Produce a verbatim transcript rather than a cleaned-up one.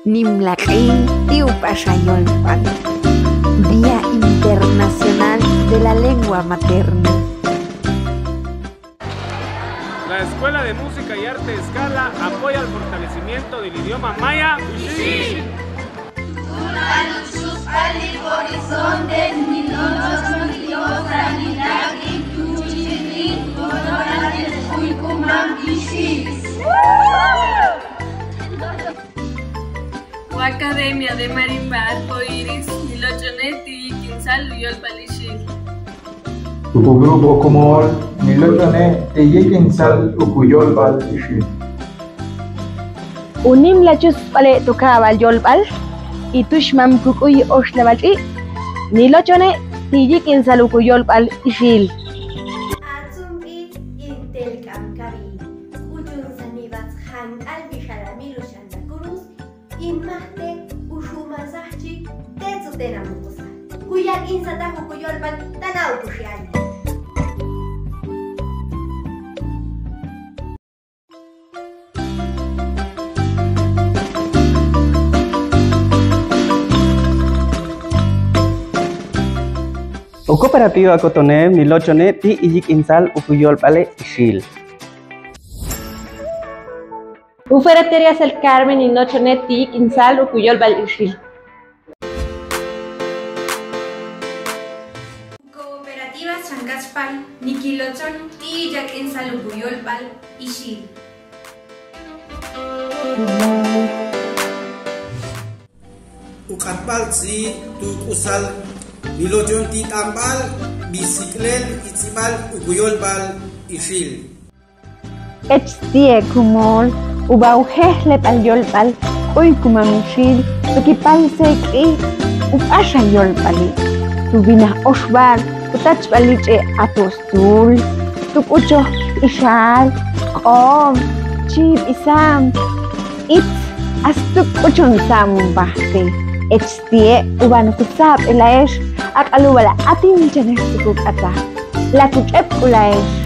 Nimlaq'in ti' up'axa yolb'al. Día Internacional de la Lengua Materna. La Escuela de Música y Arte Scala apoya el fortalecimiento del idioma maya. U Academia de Marimba Arco Iris, niloch'one ti' yik'insal u yolb'al Ixil. U grupo Kumol, niloch'one ti' yik'insal uku yolb'al Ixil. U Nimla Chusp'ale' tu ka'b'al yolb'al, i tux mam kuk'uy oxlab'al ch'i', niloch'one ti' yik'insal uku yolb'al Ixil. Atzunk'i, intel k'am kawi, k'uchun sanib'atz jank'al bixalami luxan ta kurus, inmajte uxumasajchi tetsu tena mukusa. Kuyak'insataj uku yolb'al tana uku xi'ali. U Cooperativa Cotoné, niloch'one ti' yik'insal uku yolb'ale Ixil. U Ferreterías El Carmen, niloch'one ti' yik'insal uku yolb'al Ixil. Cooperativa Xank'atxpal, nikiloch'on ti' yak'insal uku yolb'al Ixil. U Q'atb'al Tz'i' tu' K'usal, niloch'on ti' t'anb'al bisiklel itz'ib'al uku yolb'al Ixil. Ech Tzie' Kumol, uba u jejleb'al yolb'al k'uy ku Mam Ixil, tu kipal sek'i up'axa yolb'ali', tu binaj oxb'al, tu tachb'al ich'e' apóstol, tu k'uchoj ixal, q'om, chib', isam, itz, as tu k'uchon sam bajti. Ech Tzie', uba nukusab'elaex, ak'al uba la atinchanej tu kuk'ata. La kuch'ebk'ulaex.